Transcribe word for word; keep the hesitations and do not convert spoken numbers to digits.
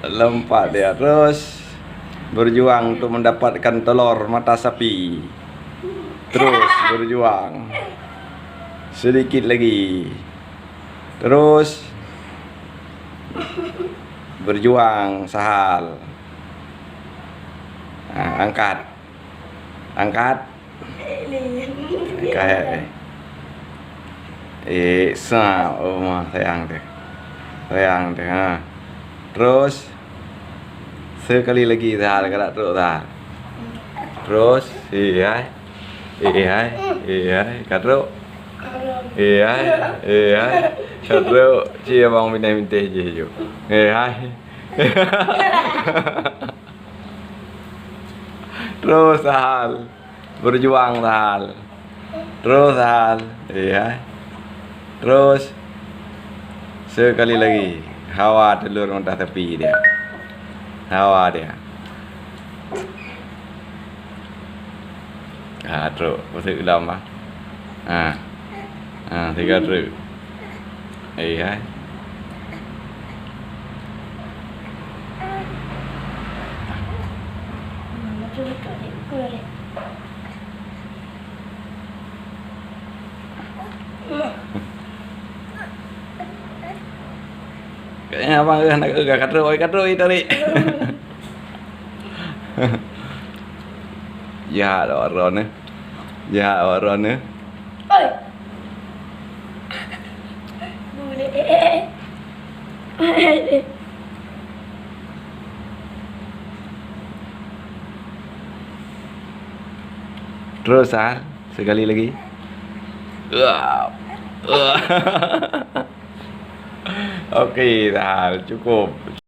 Lompat dia terus berjuang untuk mendapatkan telur mata sapi. Terus berjuang. Sedikit lagi. Terus berjuang, Sahal. Ah, angkat. Angkat. Angkat. Eh, sa, oh, ma, sayang tu. Sayang tu, ha. Terus, sekali lagi, Sahal, ka trok, Sahal. Terus, eh, hai. Eh, hai. Eh, hai. Ka trok. Eh, hai. Eh, hai. Ka trok. Cik abang minteh-minteh je, ju. Eh, hai. Terus, Sahal. Berjuang, Sahal. Terus, Sahal. Iya. Terus. Sekali lagi. Hawa telur mata sapi dia. Hawa dia. Ha, trok. Masuk dalam, ah. Ha. Ha, tiga trok. Eh, hai. Kayaknya abang, eh, nak, eh, ka trok, oi, ka trok, oi, tarik. Jahat awak droeneuh. Jahat awak droeneuh. Oi. Boleh. Terus, Sahal, sekali lagi. Wah. Wah. Okey, Sahal, cukup.